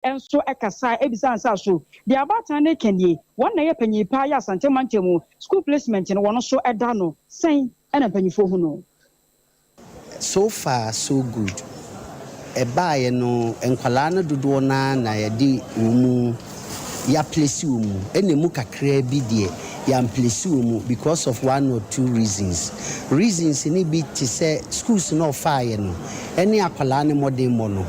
Nso kasa ebisa nsa so deɛ abaatan ne kɛnie wɔn na yɛ panyin paa yɛ Asante mantam mu school placement no, wɔn nso da no sɛn ɛna mpanyinfoɔ hu no. So far so good. Ɛbaeɛ no, nkwadaa no dodoɔ naa na yɛde wɔn mu yɛaplace wɔn mu, ɛna emu kakraa bi deɛ, yɛamplace wɔn mu because of one or two reasons. Reasons ne bi te sɛ schools no ɔfaeɛ no ɛne akwadaa no mmɔdenmmɔ no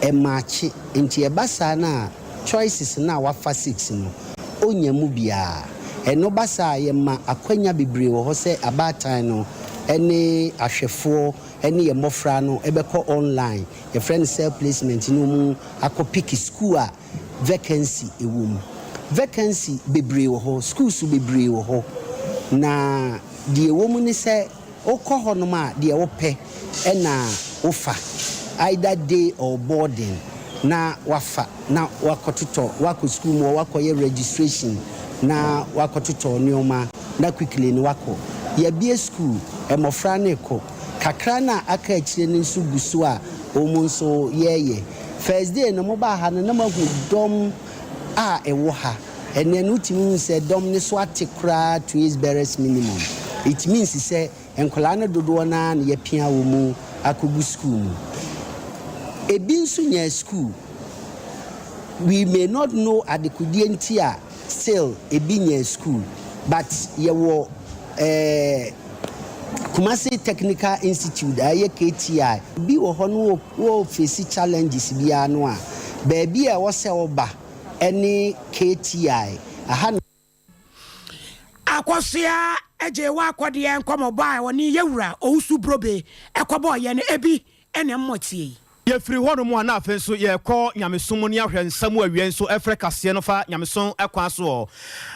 ɛmaakye, nti ɛba saa no a, choices no a wafa six no, ɔnya mu biara. Ɛno ba saa a, yɛma akwanya bebree wɔ hɔ sɛ abaatan no ɛne ahwɛfoɔ ɛne yɛn mmɔfra no ɛbɛkɔ online, yɛfrɛ no self placement no mu, akɔ pick school a vacancy ɛwɔ mu. Vacancy bebree wɔ hɔ, schools bebree wɔ hɔ, na deɛ ɛwɔ mu ne sɛ wokɔ hɔnom a, deɛ wopɛ ɛna wofa, either day or boarding, na wafa na wakɔtotɔ, wakɔ school mu, wakɔyɛ registration na wakɔtotɔ nneɛma na quickly no wakɔ. Yɛbie school, mmɔfra no kɔ kakra na aka akyire no nso gu so a wɔn nso yɛɛyɛ. First day no mobaa ha no na mahu dɔm a ɛwɔ ha. Ɛnɛ no wotumi hu sɛ dɔm ne so ate koraa to its barest minimum. It means sɛ nkwadaa no dodoɔ naa na yɛpia wɔ mu akɔgu school mu. Ebi nso nya school, we may not know adekodeɛ nti a still ebi nya school, but yɛwɔ Kumasi Technical Institute a ɛyɛ KTI bi wɔ hɔ no, wɔ face challenges biara no a, baabi a ɛwɔ sɛ ɔba ɛne KTI aha. Akɔsoa agye wɔ akɔdeɛ nkɔmɔbɔ a wɔne yɛwura Owusu Brobe ɛkɔbɔ yɛ no ebi ɛna mmɔtie yi. Yɛfiri hɔnom a, na afei nso yɛkɔ nyamesom ne ahwɛ nsɛm awie nso ɛfrɛ kaseɛ no fa nyamesom ɛkwan soɔ.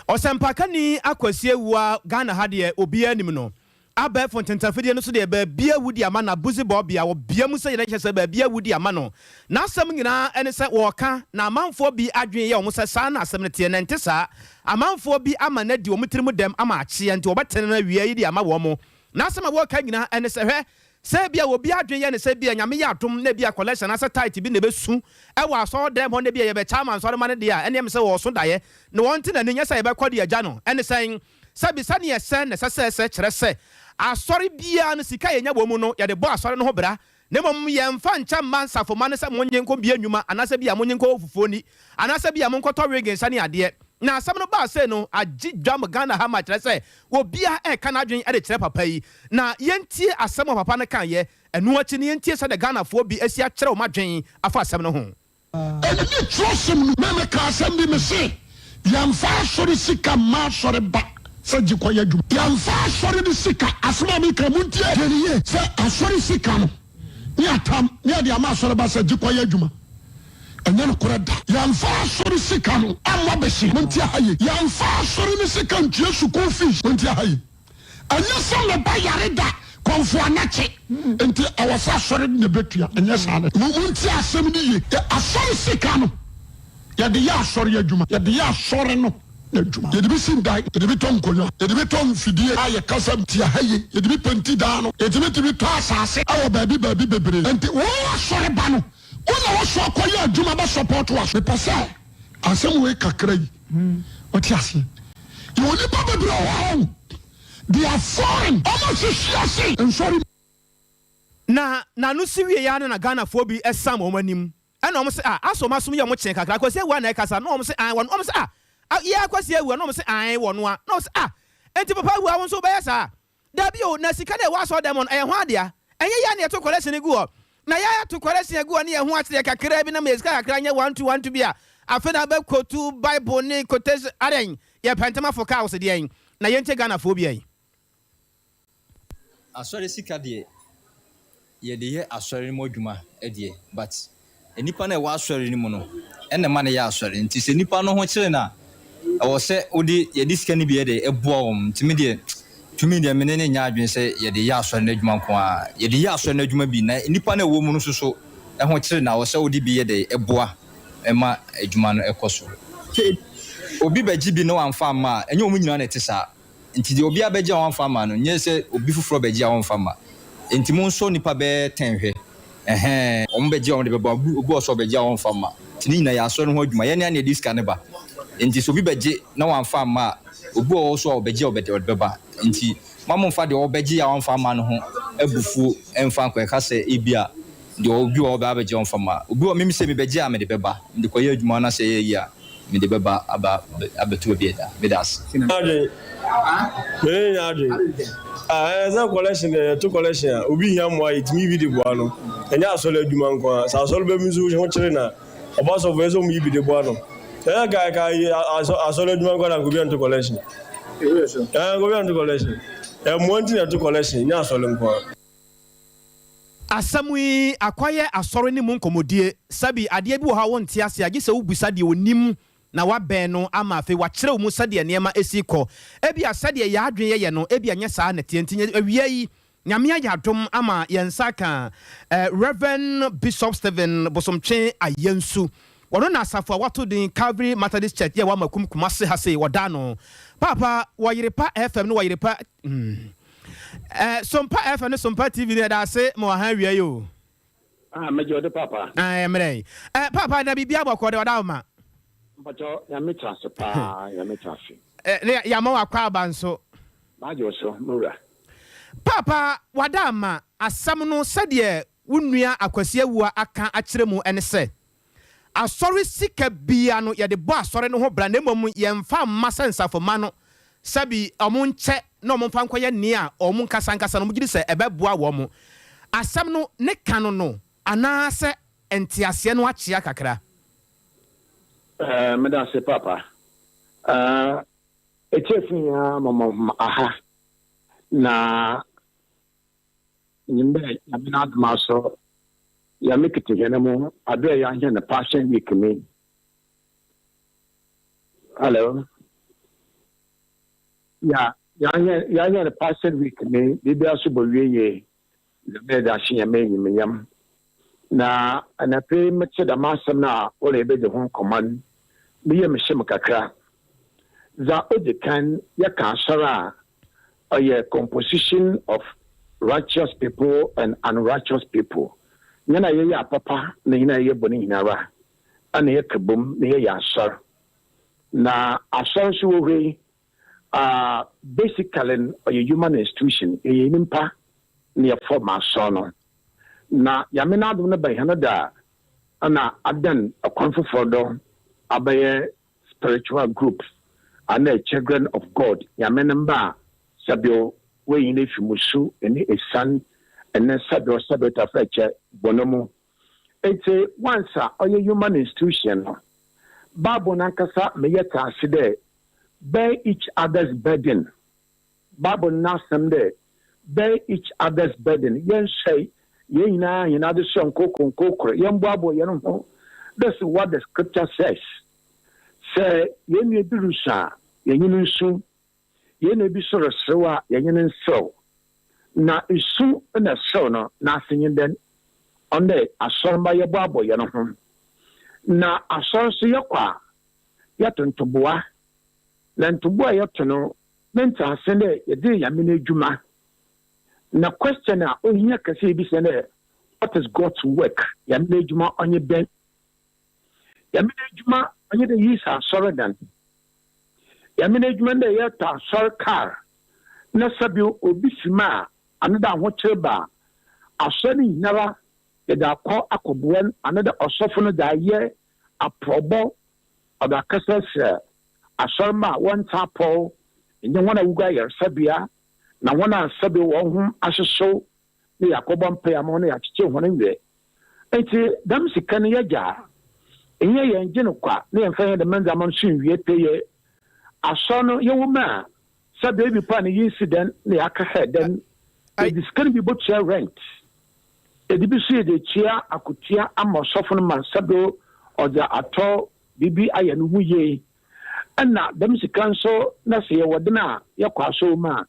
Ɔsɛmpakani Akwasi Awua, Ghana ha deɛ obiara anim no, abɛɛfo ntentafidie no so deɛ, baabi awu di ama na buzi bɔɔbea wɔbea mu sɛ yɛrɛ kyɛ sɛ baabi awu di ama no. N'asɛm nyinaa ɛne sɛ wɔɔka na amanfoɔ bi adwene yɛ wɔn sɛ saa na asɛm no teɛ, na nte saa. Amanfoɔ bi ama no adi wɔn tirim dɛm ama akyeɛ, nti wɔbɛtene no awie yi de ama wɔn mo. N'asɛm a wɔɔka nyinaa ɛne sɛ, hwɛ sɛ bia obi adwene yɛ ne sɛ bia Nyame yɛ adom na bia collection anaasɛ tithe bi na ɛbɛsu ɛwɔ asɔre dɛm hɔ na bia yɛbɛkyɛ ama nsɔre ma no deɛ a, ɛne ɛm sɛ wɔɔso daeɛ na wɔn te n'ani nyɛ sɛ yɛbɛkɔ de agya no. Ɛne sɛn sɛbi sɛneɛ sɛ na ɛsɛ sɛ ɛsɛ kyerɛ sɛ asɔre biara no, sika yɛnya wɔ mu no, yɛde bɔ asɔre no ho bra, na mmom yɛmfa nkyɛ mma nsafoma no sɛ monyɛ nkɔ bie nnwuma anaasɛ bia monyɛ nkɔ fufuo ni anaasɛ bia monkɔtɔ wig nsa ne adeɛ. Na asɛm no baa sei no, agye dwam Ghana ha ma kyerɛ sɛ obia ɛka n'adwene ɛde kyerɛ papa yi. Na yɛntie asɛm a papa no kaeɛ. Ɛno akyi no, yɛntie sɛdeɛ Ghanafoɔ bi asi akyerɛ wɔn adwene afa asɛm no ho. Ɛne ne twerɛsɛm no mɛmɛka asɛm bi, me se yɛmfa asɔre sika mma asɔre ba sɛ gye kɔyɛ adwuma. Yɛmfa asɔre no sika, asɛm a meka, montie yie, sɛ asɔre sika no ne atam ne yɛde ama asɔre ba sɛ gye kɔyɛ adwuma, ɛnyɛ nokorɛ da. Yɛmfa asɔre sika no amma bɛhye. Montie ha ye, yɛmfa asɔre no sika ntua sukuu fees. Montie ha ye, ɛnyɛ sɛ meba yare da kɔnfo anakye nti ɛwɔ sɛ asɔre no na ɛbɛtua. Ɛnyɛ saa no. Montie asɛm no ye. Asɔre sika no, yɛde yɛ asɔre adwuma, yɛde yɛ asɔre no adwuma, yɛde bi si dan, yɛde bi tɔ nkonnwa, yɛde bi tɔ mfidie a yɛkasa tia ha ye, yɛde bi paint dan no, yɛtumi tumi tɔ asase ɛwɔ baabi baabi bebree. Nti wɔn asɔre ba no, wɔn na wɔsɔ akɔyɛ adwuma bɛ support wa. Mepɛ sɛ asɛm wei kakra yi wɔte aseɛ. Yɛwɔ nipa bebree wɔ hɔ, they are foreign, ɔmo hyehyɛ ase nsɔre. Na n'ano si wie ya no, na Ghanafoɔ bi ɛsam wɔn anim ɛna wɔn sɛ a asɔ wɔn asom yɛ wɔn kyɛn kakra. Kwasi Awua na ɛkasa na wɔn sɛ an wɔn, wɔn sɛ a yɛ Akwasi Awua, na wɔn sɛ an wɔ no a, na wɔn sɛ a nti papa Awua, wɔn nso bɛyɛ saa dabi o. Na sika na ɛwɔ asɔ dɛm no, ɛyɛ ho adea, ɛnyɛ yɛ na yɛto collection gu hɔ na yɛato collection agu hɔ ne yɛn ho akyerɛ kakra bi na ma yɛ sika kakra nyɛ one two one two bi a, afei na bɛkotu Bible ne quotation adan yɛ pɛntɛm afɔ kaa wɔ sɛ deɛ na yɛnkyɛ Ghanafoɔ bi ayi. Asɔre sika deɛ, yɛde yɛ asɔre no mu adwuma deɛ, but nipa no a ɛwɔ asɔre no mu no ɛna ɛma no yɛ asɔre. Nti sɛ nipa no ho kyerɛ no a, ɛwɔ sɛ wode yɛde sika no bi yɛde ɛboa wɔn. Nti me deɛ, tumi deɛ, mene ne nya adwene sɛ yɛde yɛ asɔre no adwuma nko a, yɛde yɛ asɔre no adwuma bi na nipa no a ɛwɔ mu no nso so ɛho kyerɛ na ɛwɔ sɛ wode bi yɛde ɛboa ɛma adwuma no ɛkɔ so. Obi bɛgye bi na wamfa amma a, ɛnyɛ wɔn nyinaa na ɛte saa. Nti deɛ obi abɛgye a wamfa amma no, nyɛ sɛ obi foforɔ bɛgye a wɔmfa mma. Nti mo nsɔ nipa bɛyɛ 10 hwɛ, ɛhɛn, wɔn bɛgye a wɔn de bɛbɔ obi, obi wɔ so ɔbɛgye a wɔmfa mma. Nti ne nyinaa yɛ asɔre no ho adwuma. Yɛn ara na yɛde sika no ba. Nti sɛ obi bɛgye na wamfa amma a, obi wɔ hɔ nso a ɔbɛgye a ɔbɛde ɔde bɛba. Nti mma mommfa deɛ ɔbɛgye a wamfa amma no ho abufuo mfa nkɔka sɛ ebia deɛ obi wɔ hɔ ɔbɛba abɛgye a ɔmfa mma. Obi wɔ hɔ, me sɛ mebɛgye a mede bɛba. Mede kɔyɛ adwuma na sɛ ɛyɛ yie a, mede bɛba aba abɛto baabi a ɛda. Meda ase. Adwen. Me ne no nyɛ adwen. Ah, ɛyɛ sɛ collection deɛ yɛto collection a, obi hia mmoa a, yɛtumi yi bi de boa no. Ɛnyɛ asɔre adwuma nko ara. Sɛ asɔre ba bi nso ho kyere no a, ɔba sɔfo ɛyɛ sɛ wɔyi bi de boa no. Ɛyɛ ka ɛka yi asɔre adwuma nko ara na nka obi anto collection. Ɛɛ nka obi anto collection. Mmoa nti na yɛto collection, nyɛ asɔre nko ara. Asɛm yi akɔyɛ asɔre no mu nkɔmmɔdie. Sɛbi adeɛ bi wɔ hɔ a wonte aseɛ a, gye sɛ wobisa deɛ ɔnim na woabɛn no ama afei wakyerɛ wo mu sɛdeɛ nneɛma si kɔ. Ebia sɛdeɛ yɛn adwene yɛ yɛn no, ebia ɛnyɛ saa na ɛteɛ. Nti awia yi, Nyame ayɛ adom ama yɛn nsa aka Rev. Bishop Stephen Bosomtwe Ayensu. Ɔno na asafo a wɔato din Calvary Methodist Church yɛ wɔ Amakum, Kumasi ha sei, wɔda ano. Paapa, wɔ Yerepa FM ne wɔ Yerepa eh, Sompa FM ne Sompa TV no yɛda ase ma wɔha awia yi o. Ah, mɛgye ɔde paapa. Ah, mmerɛ yi. Eh, paapa, na biribi abɔkɔ de ɔda wo ma. Mpakyɛ, Nyame tra ase paa, Nyame tra ase. Eh, ne yɛama wakɔ aba nso. Magye wo so, me wura. Paapa, wada ama asɛm no sɛdeɛ wo nua Akwasi Awuah aka akyerɛ mu ne sɛ, Asɔre sika biara no yɛde bɔ asɔre no ho bra na mmom yɛmfa mma sɛ nsafomma no sɛbi wɔn nkyɛ na wɔn mfa nkɔyɛ nea wɔn nkasa nkasa no wɔn gyedi sɛ ɛbɛboa wɔn. Asɛm no ne ka no no anaasɛ nteaseɛ no akyea kakra? Eh, meda ase paapa. Eh, etiefo nyinaa mɔmɔ hom aha na Minyim dɛ Nyame n'adom asɔ Nyame ketse hɛn mu aber a yɛahɛn Passion Week ni. Hello. Yeah, yɛahɛn yɛahɛn Passion Week ni, biribiara so bowie yie. Nyame yɛdze ahyɛ Nyame enyimnyam. Na anapa yi metse dɛm asɛm no a wɔrebedzi ho nkɔmbɔ no, me yamu hye me kakra. Dza odzi kan, yɛka asɔr a, ɔyɛ composition of righteous people and unrighteous people. Hɛn a yɛyɛ apapa na hɛn a yɛyɛ bɔn nyinara na yɛka bɔ mu na yɛyɛ asɔr. Na asɔr so wɔ hɔ yi, basically no ɔyɛ human institution, yɛyɛ nyimpa na yɛform asɔr no. Na Nyame n'adom no ba hɛn do a, nna adan kwan fofor do abɛyɛ spiritual group anaa children of God, Nyame ne mba a sɛbew woeyi no efi musu ne esian ne sɛbew sɛbew tafrakyɛ bɔn mu. Ntsi once a ɔyɛ human institution no, Bible nankasa ma yɛtse ase dɛ bear each other's burden. Bible no n'asɛm dɛ, Bear each other's burden, yɛnsoɛ hɛn nyina hɛn adzesoa nkorkor nkorkor, yɛmboaboa hɛn ho. This is what the scripture says. Sɛ hɛn nua bi rusu a, yɛnye no nsu. Hɛn nua bi so reserew a, yɛnye no nserew. Na su na serew no n'ase nye dɛn? Ɔno dɛ asɔrmba yɛboaboa hɛn ho. Na asɔr so yɛkɔ a, yɛto ntoboa. Na ntoboa a yɛto no, ne ntsease dɛ yɛdze yɛ Nyame n'edwuma. Na question a ohia kɛse a yebisa nye dɛ, What is God's work? Nyame n'edwuma ɔnye bɛn? Nyame n'edwuma ɔnye dɛ yesi asɔrdan. Nyame n'edwuma nye dɛ yɛtɔ asɔr kaar na sɛbio obi fi mu a anaa dɛ ahokyer ba a, asɔr no nyinara yɛdze akɔ akɔboa no anaa dɛ ɔsɔfo no dze ayɛ aprɔwbɔ Ɔdze akɛsɛsrɛ asɔrmba a wɔnntse apɔw, nye hɔn a wogu ayarsabea, na hɔn a sɛbe hɔnho ahyehyew na yɛakɔbɔ mpaa ama hɔn na yɛakyekyer hɔn werɛ. Ntsi dɛm sika no yɛgye a, nnyɛ yɛnngye no kwa na yɛmmfa hɛn dɛm ndzɛmba no so nnwie pɛyɛ. Asɔr no yɛwɔ mu a, sɛ beebi po a ne yi nnsi dɛn na yɛakɛhɛ dɛn, yɛdze sika no bi botua rent, yɛdze bi so yɛdze etua akotua ama ɔsɔfo no ma sɛbe ɔdze atɔ biribi ayɛ no ho yie. Nna dɛm sika nso na sɛ yɛwɔ den a yɛkɔ asɔr mu a,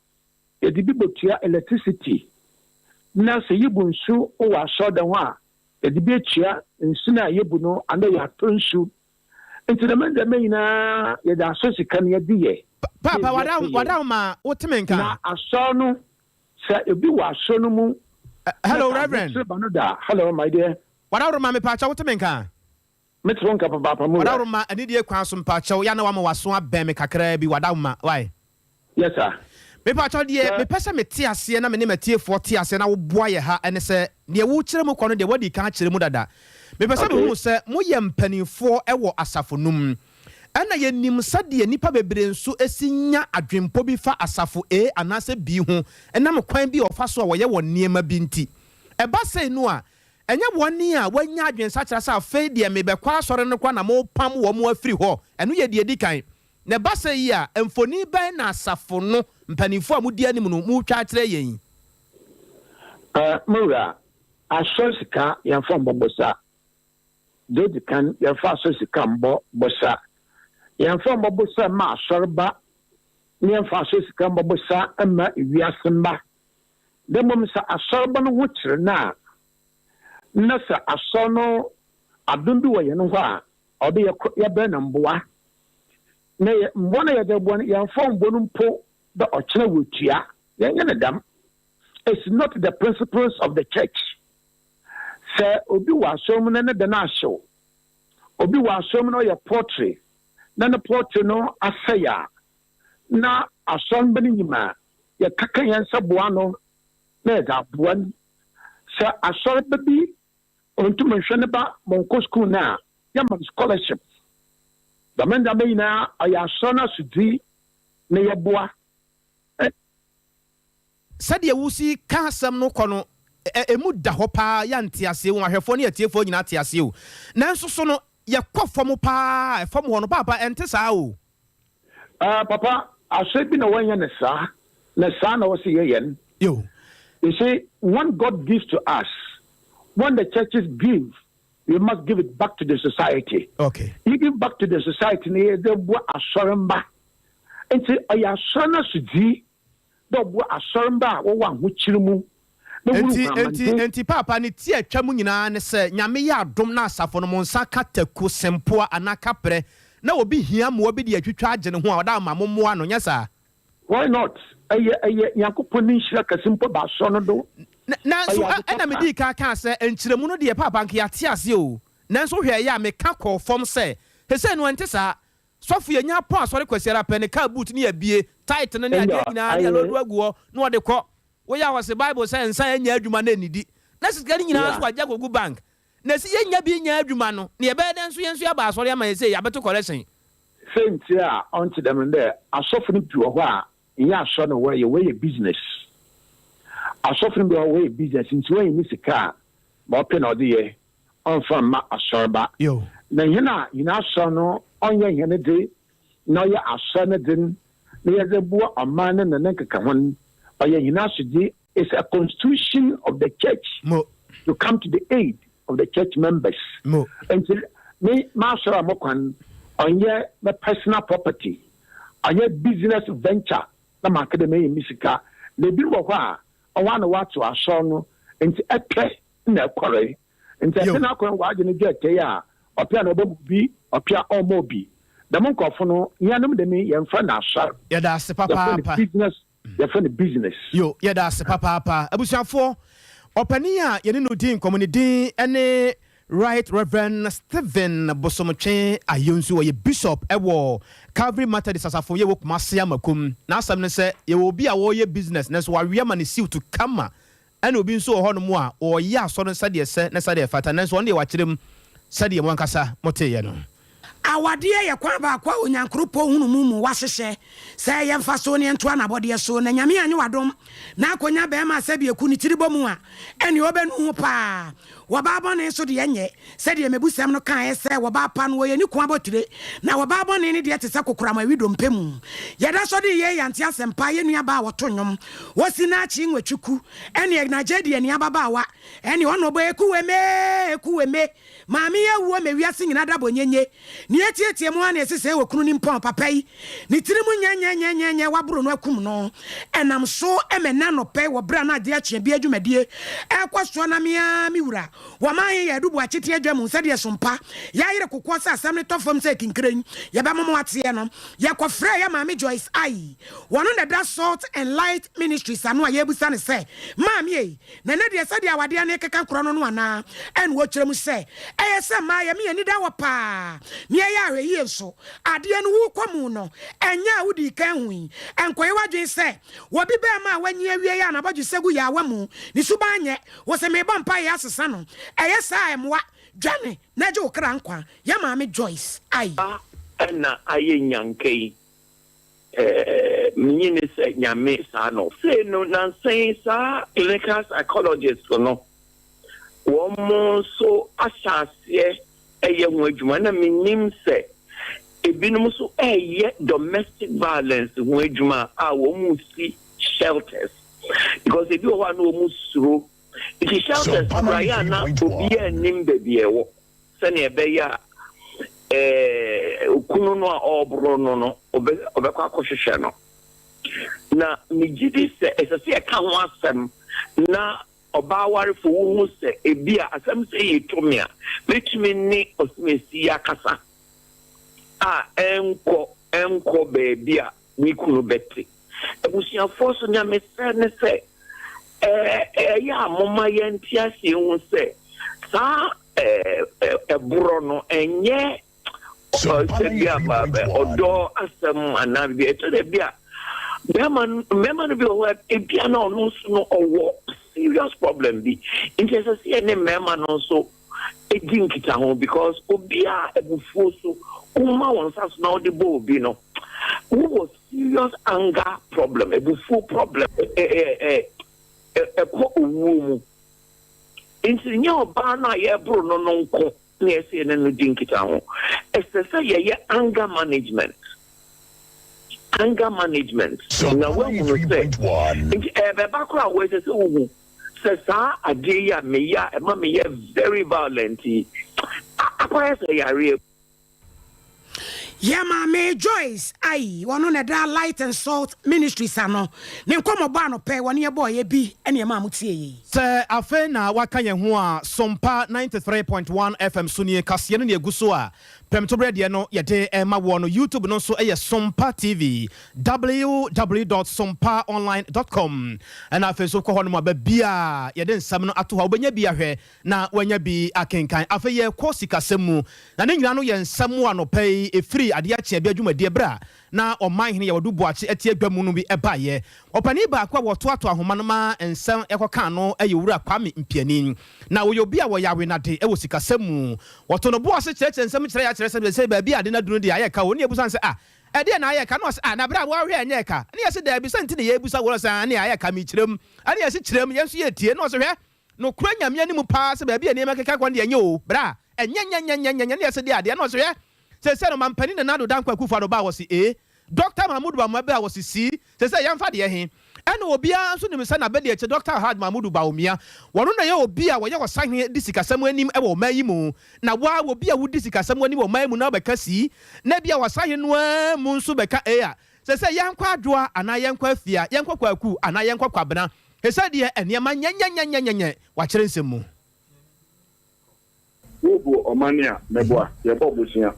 yɛdze bi botua electricity. Na sɛ yebu nsu wɔ asɔrdan hɔ a, yɛdze bi etua nsu no a yebu no anaa yɛatɔ nsu. Ntsi dɛm ndzɛmba nyina yɛdze asɔr sika no yɛdze yɛ. Paapa, wada wo ma wote me nka? Na asɔr no, sɛ obi wɔ asɔr no mu na Hello, sɛ Reverend. ahokyer ba no do a, hello, my dear. Wada wo ma mepaakyɛw wote me nka? Mete wo nka papaapa mo wura. Ɔdawuroma, anidie kwan so mpakyɛw, yɛ a na wama w'aso abɛn me kakraa bi, w'adawoma, wai? Yes sir. Mepakyɛw, deɛ Sɛ. mepɛ sɛ mete aseɛ na me ne m'atiefoɔ te aseɛ na woboa yɛ ha ne sɛ, deɛ worekyerɛ mu kɔ no deɛ woadi kan akyerɛ mu dada. Mepɛ sɛ Okay. mehu sɛ moyɛ mpanimfoɔ wɔ asafo no mu. Ɛna yɛnim sɛdeɛ nnipa bebree nso si nya adwempɔ bi fa asafo A anaasɛ B ho ɛnam kwan bi a wɔfa so a wɔyɛ wɔn nneɛma bi nti. Ɛba sei no a, ɛnyɛ wɔn a wɔanya adwensakyera sɛ afei deɛ merebɛkɔ asɔre no koraa na morepam wɔn afiri hɔ. Ɛno yɛ deɛ ɛdi kan. Na ɛba sei yi a, mfoni bɛn na asafo no mpanimfoɔ a modi anim no moretwa akyerɛ yɛn yi? Me wura, asɔre sika yɛmfa mmɔ bosa. Dza odzi kan, yɛmmfa asɔr sika mmbɔ bosa. Yɛmmfa mmbɔ bosa mma asɔrba, na yɛmmfa asɔr sika mmbɔ bosa mma wiasemba. Na mbom sɛ asɔrba no ho kyer no a, na sɛ asɔr no adom bi wɔ hɛn hɔ a, ɔwɔ dɛ yɛkɔ yɛbrɛ no mboa. Na yɛ mboa no a yɛdze roboa no, yɛmmfa mmbɔ no mpo dɛ ɔkyena oetua. Yɛnnyɛ no dɛm. It's not the principles of the church. Sɛ obi wɔ asɔr mu na ne dan ahyew, obi wɔ asɔr mu na ɔyɛ poultry na ne poultry no asɛe a, na asɔrmba no nyim a, yɛkɛkã hɛn nsa boa ano na yɛdze aboa no. Sɛ asɔrba bi onntum nnhwɛ ne ba ma ɔnnkɔ skuul no a, yɛma no scholarship. Dɛm ndzɛmba nyina ɔyɛ asɔr no asodzi na yɛboa. Sɛdeɛ wosi ka asɛm no kɔ no, ɛ, ɛmu da hɔ paa, yɛ a nteaseɛ wom, ahwɛfoɔ ne atiefoɔ nyinaa te aseɛ o. Nanso so no, yɛkɔ fam paa, fam hɔ no, paapa, ɛnte saa o. Ah, papa, asɔre bi na wɔnyɛ no saa, na saa na wɔsi yɛyɛ no. Yo. You see, when God gives to us, when the churches give, we must give it back to the society. You give back to the society na yɛdze boa asɔrmba. Nti ɔyɛ asɔr no asodzi dɛ ɔboa asɔrmba a wɔwɔ ahokyer mu na Enti, woruhu enti, amandze. enti paapa ne ti a atwa mu nyinaa ne sɛ, Nyame yɛ adom na asafo no mo nsa ka taku, sempoa anaa kaprɛ na obi hia mmoa bi de atwitwa agye ne ho a, ɔda ama mo mmoa no, nyɛ saa? Why not? Ɛyɛ, ɛyɛ Nyankopɔn ne nhyira kɛse mpo ba asɔr no do. Nanso, Ɔyɛ ade ɛna papa. medii kan kaa sɛ, nkyerɛmu no deɛ paapa nka yɛate aseɛ o, nanso wohwɛ ɛyɛ a meka kɔɔ fam sɛ, sesei no ɛnte saa. Sɔfo yɛnya apɔn asɔre Kwasiada pɛ, ne car boot ne yɛabue, tithe no ne adeɛ Ɛnna nyinaa ne ayɛ. yɛaloadu agu hɔ na ɔde kɔ. Woyɛ a wɔse Bible sɛ nsa nyɛ adwuma na ɛnnidi. Na sika no nyinaa nso wagye akɔgu bank. Na ɛsi yɛnnya bi nyɛ adwuma no, na yɛbɛyɛ dɛn nso yɛn nso yɛaba asɔre ama yɛn sei, yɛabɛto kɔrɛhyen. Siantsir a ɔnntse dɛm nye dɛ asɔfo no pii wɔ hɔ a nnyɛ asɔr na wɔyɛ, wɔyɛ business. Asɔfo no bi wɔ hɔ a wɔyɛ business ntsi onya ne sika a ma ɔpɛ na ɔdze yɛ, ɔmmfa mma asɔrba. Na hɛn a hɛn asɔr no ɔnnyɛ hɛn dze na ɔyɛ asɔr no dze na yɛdze boa ɔman no na ne nkekaho no, ɔyɛ hɛn asodzi. It's a constitution of the church to come to the aid of the church members. Nti me m'asɔr a mokɔ no, ɔnnyɛ me personal property, ɔnnyɛ business venture na maka dɛ menya me sika. Na binom wɔ hɔ a, ɔhɔ a na wɔatsew asɔr no, ntsi ɛpɛ na ɛkɔree. Ntsi ɛpɛ na akɔr no wɔagye no dwɛtɛe a, ɔpɛ a na ɔbɛma obi, ɔpɛ a ɔmma obi. Dɛm nkorɔfo no, hɛnnom dɛm yi, yɛmmfrɛ no asɔr, Yɛda ase yɛfrɛ no papaapa. business, yɛfrɛ no business. Yo, yɛda ase papaapa. Abusuafoɔ, ɔpanin a yɛne no di nkɔmmɔ ne din ne Right Reverend Stephen Bosomtwe Ayonsu. Ɔyɛ Bishop wɔ Calvary Methodist asafo yɛwɔ Kumasi Amakom. N'asɛm ne sɛ, yɛwɔ obi a ɔreyɛ business nanso wawe ama ne suit kama, ɛna obi nso wɔ hɔnom a ɔreyɛ asɔre no sɛdeɛ ɛsɛ ne sɛdeɛ ɛfata, nanso ɔno deɛ wakyerɛ mu sɛdeɛ mo ankasa moteeɛ no. Awadeɛ yɛ kwan baako a Onyankoropɔn hunu mu mu wahyehyɛ sɛ yɛmfa so ne yɛntoa n'abɔdeɛ so. Na Nyame anye w'adom na akɔnya bɛɛma a sɛbi ɛku ne tiri bɔ mu a, ɛneɛ ɔbɛnu ho paa. Wɔbaa bɔne nso deɛ nyɛ, sɛdeɛ mmebusɛm no kaeɛ sɛ, Wɔbaa pa no, wɔyɛ ne kun abotire, na wɔbaa bɔne no deɛ te sɛ kokoram a ɛwe dompe mu. Yɛda so de yei yɛante asɛmpa, yɛn nuabaa a ɔto nnwom, Osinachi Nwachukwu, ɛne Nigeriani ababaawa, ɛne ɔno ɔbɔ Ekuweme, Ekuweme, Maame yi awuo ma wiase nyina da bɔ nyenye. Nea etietie mu ara na ɛsesɛe wɔ kunu no mpɔn papa yi ne tiri mu nyɛnyɛnyɛnyɛnyɛ waboro no akum no. Ɛnam so ma ɛnnɛ anɔpa yi wɔ berɛ a na adeɛ akye bia dwumadie ɛrekɔ soɔ na me ara me wura wɔ m'ahe yɛ adu Boakye adwa mu sɛdeɛ sompa yɛayere kokoɔ sɛ asɛm no tɔ fam sɛ kinkiren yɛbɛma mo ateɛ no yɛkɔfrɛɛ yɛ maame Joyce Ayi wɔno na ɛda Salt and Light Ministries ano a yɛrebisa no sɛ maame ei Na ɛnnɛ deɛ, sɛdeɛ awadeɛ no rekeka korɔ no no anaa? Ɛna ɔkyerɛ mu sɛ, Ɛyɛ sɛ mmaa yɛma yɛn ani da hɔ paa na yɛyɛ ahwɛyie nso. Adeɛ no worekɔ mu no, ɛnyɛ a wodii kan hui. Ɛnkɔyɛ w'adwene sɛ obi barima a wanyin awie a n'abɔdwesɛ gu yaawa mu, ne suban nyɛ, wose merebɔ mpaeɛ asesa no. Ɛyɛ saa a ɛmmoa. Dwane na gye wo kra nkwa. Yɛn maame Joyce ai. Ba na ayɛ nyanka yi eh, menye ne sɛ Nyame saa na ɔpɛ. Sei no nansa yi saa clinical psychologist no wɔn nso ahyɛ aseɛ ɛyɛ ho adwuma na menim sɛ ebinom nso ɛyɛ domestic violence ho adwuma a wɔn si shelters because ebi wɔ hɔ a na wɔn suro nti shelters koraa yɛ a na obiara nnim baabi a ɛwɔ sɛnea ɛbɛyɛ a ɛɛ okunu no a ɔreboro no no ɔbɛkɔ akɔhwehwɛ no na megye di sɛ ɛsɛ sɛ yɛka ho asɛm na ɔbaa warefo wohu sɛ ebi a asɛm sɛ yi to me a mɛtumi ne ɔsomasi yi akasa a ɛnkɔ ɛnkɔ baabi a me kunu bɛte. Abusuafoɔ nso, nea mesrɛ ne sɛ, ɛyɛ a momma yɛnte aseɛ nhu sɛ saa ɛborɔ no ɛnyɛ sɛ bi a ɔdɔ asɛm anaa biribi. Ɛtɔ da bi a bɛrima mmarima no bi wɔ hɔ a ebia na ɔno nso no ɔwɔ serious problem bi. Nti ɛsɛ sɛ yɛne mmarima no nso di nkitaho because obi a abufuo so woma wo nsa so na wode bɔ obi no, wowɔ serious anger problem, abufuo problem, ɛkɔ owuo mu. Nti nyɛ ɔbaa no a yɛreboro no no nko na ɛsɛ yɛne no di nkitaho. Ɛsɛ sɛ yɛyɛ anger management. Anger management. Na woahunu sɛ, nti ɛbɛba koraa wɔ ɛsɛ sɛ wohu Sɛ saa adeɛ yi a meyɛ a ɛma meyɛ very violent yi akɔyɛ sɛ yareɛ. Yɛ maame Joyce Ayi, ɔno na ɛda Light and Salt Ministries ano. Ne nkɔmmɔbɔ anɔpa yi, wɔne yɛn bɔeɛ bi ne ɛmaa mo tiee yi. Sɛ afei na woaka yɛn ho a, Sompa 93.1 FM so nie, kaseɛ no na ɛgu so a Prɛmtoberɛ deɛ no yɛde rema woɔ no, YouTube no nso yɛ Sompa TV, www dot sompaonline dot com, ɛna afei nso wokɔ hɔnom a baabi a yɛde nsɛm no ato hɔ a wobɛnya bi ahwɛ na woanya bi akenkan. Afei yɛrekɔ sikasɛm mu, na ne nyinaa no yɛ nsɛm a anɔpa yi ɛfiri adeɛ akye abia dwumadie berɛ a na Ɔmanhene Yawadu Boakye te adwa mu no bi baeɛ. Ɔpanin baako a wɔtoatoa ahoma no ma nsɛm kɔkaa no yɛ Owura Kwame Mpiani. Na ɔyɛ obi a wɔyɛ awenade wɔ sikasɛm mu. Wɔto no bo ase kyerɛkyerɛ nsɛm kyerɛ yɛn akyerɛ sɛ seesei baabi a ade no aduru no deɛ ayɛ ka o. Ne yɛbisa no sɛ, Ah, ɛdeɛn na ayɛ ka? Na ɔse, Ah, na berɛ a woahwɛ a ɛnyɛɛ ka? Ne yɛse, Daabi, sɛ nti na yɛrebisa wo. Ɔse, Aane, ayɛ ka, mekyerɛ mu. Ɛne yɛse, Kyerɛ mu, yɛn nso yɛretie. Na ɔse, Hwɛ, nokorɛ Nyame anim paa sɛ baabi a nneɛma keka kɔ no deɛ ɛnyɛ o, bra, ɛnyɛ nyɛ nyɛ nyɛ nyɛ nyɛ. Ne yɛse, Deɛ adeɛ? Na ɔse, Hwɛ, seesei no Mampanin Nana Addo Dankwa Akufo-Addo baa hɔ se, Ee, Dɔkta Mahmood Bawumia baa hɔ se, Sii, seesei yɛmfa deɛ he? Ɛna obiara nso nim sɛ n'abadiakyire Dɔkta Alhaj Mahmudu Bawumia, wɔno na ɛyɛ obi a wɔyɛ ɔsahene di sikasɛm anim wɔ ɔman yi mu. Na wo ara obi a wodi sikasɛm anim wɔ ɔman yi mu na wobɛka sii, na ebia ɔsahene no ara mu nso bɛka ee a, seesei yɛnkɔ Adwoa anaa yɛnkɔ Afia, yɛnkɔ Kwaku anaa yɛnkɔ Kwabena, seesei deɛ nneɛma nyɛnyɛnyɛnyɛnyɛ, wakyerɛ nsɛm mu. Wobu ɔmane a, mɛboa. Yɛbɔ bosea.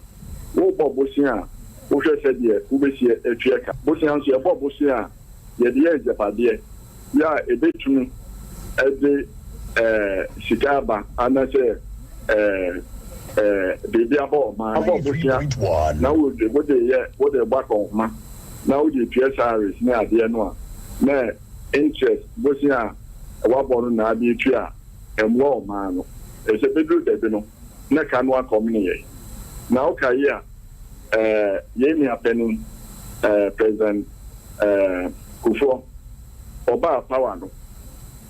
Wobɔ bosea a, wohwɛ sɛdeɛ wobɛsi atua ka. Bosea nso, yɛbɔ bosea a, yɛde yɛ agyapadeɛ yɛ a ɛbɛtumi de sika aba anaasɛ biribi aba ɔman. Wobɔ bosea na wode yɛ, wode bɔ akɔnhoma na wode tua salaries ne adeɛ no a, na interest, bosea a woabɔ no na ade atua a, ɛmmoa ɔman no. Efisɛ bɛduru da bi no, na ka no akɔmene yɛn. Na wokae a, eh, yɛn nua panin, eh, President, eh, Kufuor, ɔbaa power no,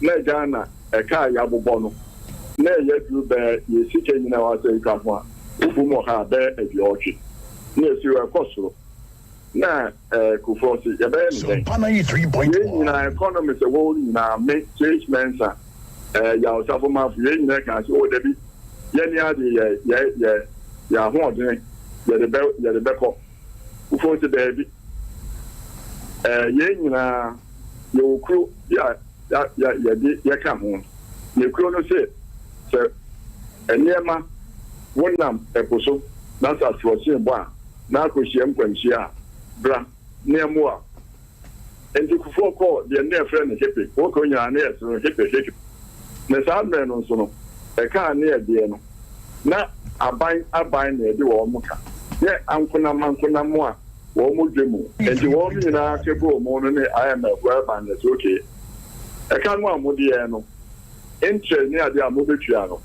na Ghana ɛka a yɛabobɔ no, na ɛyɛ duru bɛɛ yɛn sika nyinaa wɔ asɛ twa ho a, wobu mu ɔha a, bɛyɛ aduɔwɔtwe. Na ɛsi hɔ, ɛkɔ soro. Na eh, Kufuor se, yɛbɛyɛ no dɛn? Yɛn nyinaa, economist ɛwɔ hɔ nyinaa, me, Chase Mensah, eh, Yaw Safo Mafo, yɛn nyinaa kaa sɛ, oh, dabi, yɛn adeɛ yɛ, yɛ, yɛ, yɛ ahoɔdene, yɛde bɛ, yɛde bɛkɔ. Kufuor se, daabi. Eh, yɛn nyinaa, yɛwɔ kuro bi a ya, ya, yɛde, yɛka ho. Yɛ kuro no se, sɛ nneɛma, wonam ɛpo so na sɛ asorɔkye bɔ a, na akɔhyia nkwanhyia a, bra na yɛmmoa wo. Enti Kufuor kɔɔ deɛ nnɛ yɛfrɛ no Hipe, wɔkɔ nyinaa na yɛse no Hipe, Hipe. Na saa mmerɛ no nso no, ɛkaa ne ɛdeɛ no. Na aban aban na ɛde wɔn ka, yɛ ankonam ankonam a wɔn dwa mu. Enti wɔn nyinaa kɛbɔɔ mu no ne IMF, World Bank no sɛ okay, ɛka no a mode yɛn no, interest ne adeɛ a mobɛtua no,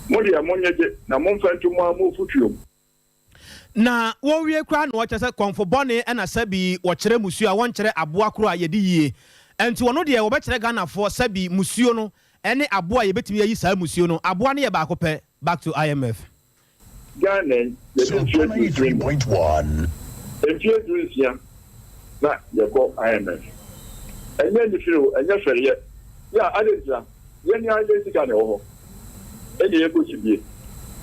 mo deɛ monyegye na momfa nto mo ara mo fotuo mu. Na wɔwie koraa na wɔkyerɛ sɛ kɔmfo bɔne na sɛbi wɔkyerɛ musuo a wɔnkyerɛ aboa koro a yɛdi yie. Ɛnti wɔno deɛ wɔbɛkyerɛ Ghanafoɔ sɛbi musuo no ne aboa a yɛbɛtumi ayi saa musuo no. Aboa no yɛ baako pɛ. Back to IMF. Ghana yi, yɛde mfeɛ aduosia mu, mfeɛ 60 na yɛkɔ IMF. Ɛnyɛ anifere o, ɛnyɛ fɛreɛ. Yeah, adɛn ntira? Yɛn ara yɛn sika na ɛwɔ hɔ ɛna yɛkɔsi bie.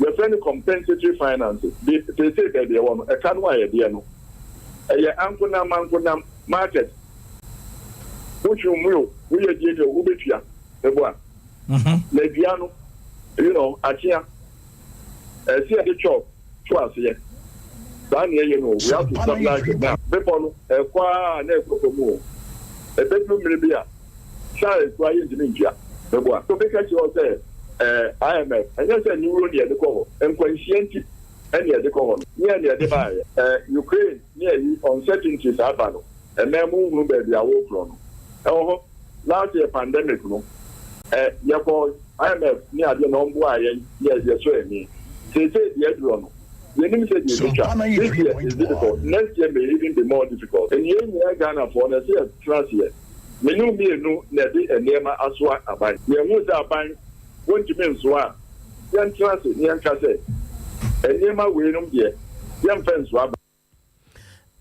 Yɛfrɛ no compensatory financing. De, seesei baabi ɛwɔ no, ɛka no a yɛdeɛ no, ɛyɛ ankonam ankonam market. Wotwe mu o, woyɛ deɛ ni o, wobɛtua. Meboa. Na dua no, akyea. Ɛsɛ yɛde chalk to aseɛ. Saa na yɛyɛ no o, we have to stabilize it now. Bepɔ no, ɛkɔ ara na ɛkɔ fam o. Ɛbɛduru mmere bi a, size koraa yɛntumi ntua. Meboa. Obi ka kyerɛ wo sɛ ɛɛ IMF, ɛnyɛ sɛ aniwuo na yɛde kɔ hɔ, nkwanhyia nti na yɛde kɔ hɔ no. Nyɛ na yɛde baeɛ. Ɛɛ Ukraine ne ayi uncertainties aba no, ɛnnɛ monhunu baabi a worekorɔ no. Ɛwɔ hɔ. Last year pandemic no, ɛ yɛkɔɔ IMF ne adeɛ na wɔboaa yɛn yɛ yɛsɔ ani. Seesei deɛ adurɔ no, yɛnnim sɛ deɛ ɛbɛtwa. This year is difficult, next year may even be more difficult. Nti yɛn nyinaa Ghanafoɔ no, ɛsɛ yɛtena aseɛ. Me ne wo mmienu na ɛde nneɛma asoa aban. Yɛhu sɛ aban wɔntumi nsoa a, yɛntena ase na yɛnka sɛ nneɛma weinom deɛ yɛmfa nsoa aban.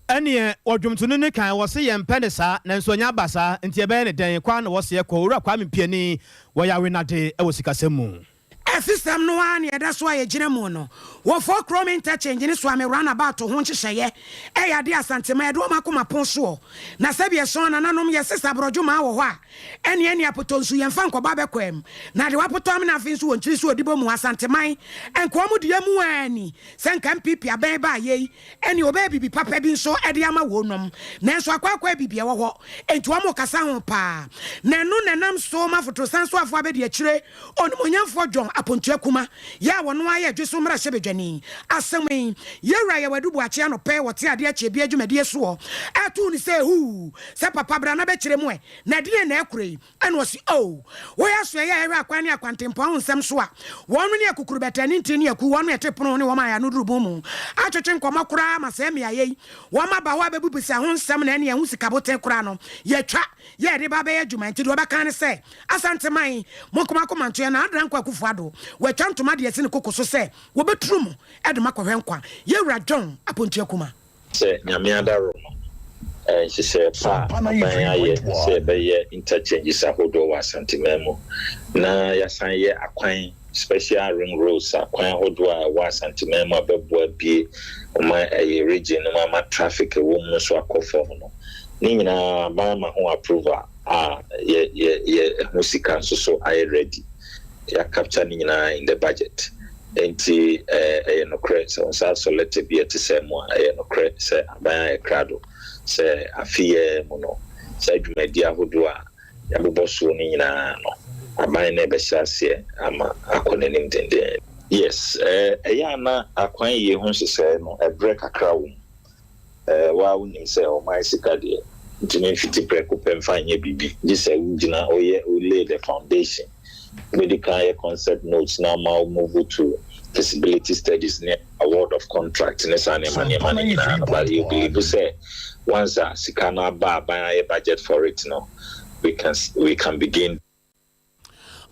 Ɛneɛ ɔdwomtoni no kae, wɔse yɛmpɛ no saa, nanso anya aba saa, nti yɛbɛyɛ no dɛn? Kɔ ara na wɔse ɛkɔ. Owura Kwame Mpiani, wɔyɛ awenade wɔ sikasɛm mu. Afisɛm no ara na ɛda so a yɛgyina mu no. Wɔ Fort Krom Interchange ne Suame Runabout ho nhyehyɛeɛ yɛ adeɛ a Asanteman yɛde wɔn akoma pon soɔ. Na sɛdeɛ ɛsɔn nananom yɛse sɛ aborɔdwomaa wɔ hɔ a, ɛneɛ ɛne apotɔ nsu yɛmfa nkɔbɔ abɛkwam. Na deɛ wapotɔ amena afei nso wɔ nkyiri so ɔdi bɔ mu. Asanteman nka wɔn deɛ mu ara ni. Sɛ nka NPP abɛn baa yei ɛne ɔbɛyɛ biribi papa bi nso de ama wɔnom. Nanso akwaakwaɛ biribi ɛwɔ hɔ, enti wɔn rekasa ho paa. Na ɛno na ɛnam so ma Fotosan soafoɔ abɛdiakyire Onimuonyamfoɔ John Apontua Kuma yɛ a ɔno ara yɛ Dweso mmarahyɛbadwani. Asɛm yi, Yɛwura Yaw Adu Boakye anɔpɛ wɔte adeɛ kyeɛ bi adwumadie soɔ ɛtoo no sɛ huu sɛ papa bra na bɛkyerɛ mu ɛ, na ɛdeɛn na ɛkorɔ yi? Ɛna ɔse, O, woyɛ asoɛeɛ a ɛhwɛ akwan ne akwantempɔn ho nsɛm so a, wɔn ne akukurubɛtɛ ne ntin ne akuw, wɔn a ɛte pono ho ne wɔn a ano duru bun mu atwetwe nkɔmmɔ koraa ma saa mmeaeɛ yi, wɔn aba hɔ abɛbubisa ho nsɛm na ɛne ɛho sikaboten koraa no, yɛatwa, yɛ ɛde ba abɛyɛ adwuma. Enti deɛ ɔbɛka ne sɛ, Asanteman, monko mo akoma nto yɛn Nana Dankwa Akufo Addo, watwa ntoma de asi ne koko so sɛ wɔbɛturu mo de mo akɔhwɛ nkwa. Yɛwura John Apontua Kuma. Sɛ Nyame adaworoma, nhyehyɛɛ pa a aban ayɛ sɛ yɛbɛyɛ interchanges ahodoɔ wɔ Asanteman mu na yɛasan yɛ akwan, special ring roads, akwan ahodoɔ a ɛwɔ Asanteman mu a ɛbɛboa abue ɔman ɛyɛ region no mu ama traffic ɛwɔ mu no nso akɔ fam no, ne nyinaa aban ama ho approval a yɛ yɛ yɛ ɛho sika nso so ayɛ ready. Yɛ capture ne nyinaa in the budget. Enti ɛyɛ nokorɛ, sɛ wo nsa asɔ lɛtɛ bi a ɛte sɛɛ mu a, ɛyɛ nokorɛ sɛ aban ayɛ krado sɛ afe yi ara mu no, saa dwumadi ahodoɔ a yɛabobɔ soɔ no nyinaa no, aban no rebɛhyɛ aseɛ ama akɔ n'anim dendeen. Yes, ɛyɛ a na akwan yie ho nhyehyɛeɛ no, ɛberɛ kakra wɔ mu. Wo ara wonim sɛ ɔman sika deɛ, ntumi mfiti prɛko pɛ mfa nyɛ biribi, gye sɛ wogyina, woyɛ, wo lay the foundation. Wobɛdi kan ayɛ concept notes na ama wo move to feasibility studies ne award of contract ne saa nneɛma nneɛma no nyinaa no, but yɛ believe sɛ once a sika no aba a aban ayɛ budget for it no, we can we can begin.